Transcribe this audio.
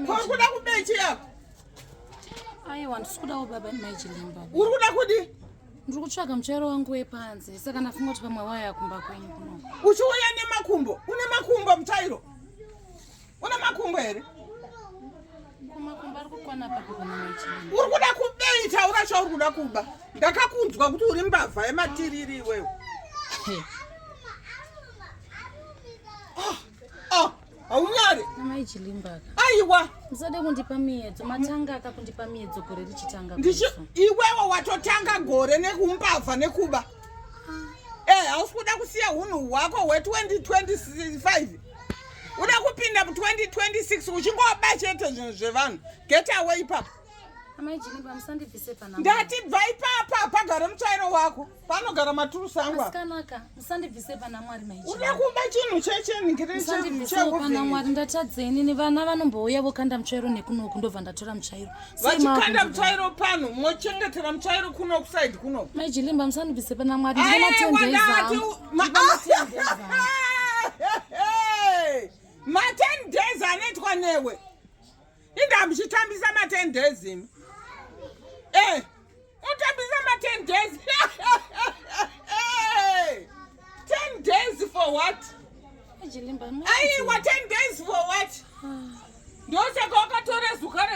Ko kuda kubechi yako? Aiwa, ndisi kudawo baba mai Chilimba. Uri kuda kudi? Ndiri kutsvaga mutsvairo wangu wepanze saka ndafunga kuti pamwe waya kumba kwenyu kuno. Uchiuya nemakumbo? Une makumbo mutsvairo? Une makumbo here? Makumbo ari kukwana papi kuna mai Chilimba? Uri kuda kubei? Taura chauri kuda kuba. Ndakakunzwa kuti uri mbavha yematiriri iwewe. Ah, ah, haunyare Amai Chilimba. Aiwa. Musade kundipa miyedzo, matanga aka kundipa miyedzo gore richitanga. Ndichi iwewe watotanga gore nekumbavha nekuba. Eh, hausi kuda kusiya hunhu hwako hwe 2025. Uda kupinda mu 2026 uchingoba chete zvinhu zvevanhu. Get away ipapa. Amai Chilimba musandibvise pana. Ndati bva ipapa pagare mutsvairo wako. Panogara maturusi angu. Asikanaka, musandibvise pana Mwari mai. Uda kuba chinhu checheningirmusandibvise pana Mwari ndatadza inini vana vanombouya vokanda mutsvairo nekunoku ndobva ndatora mutsvairo. Vachikanda mutsvairo pano mochengetera mutsvairo kuno kuside kuno. Mai Jilimba musandibvise pana Mwari ndina 10 days angu. Ma 10 days anoitwa newe. Inda muchitambisa ma 10 days imi. Eh. Utambisa ma 10 days. 10 days for what? Aiwa 10 days for what? Ndosaka wakatora zuka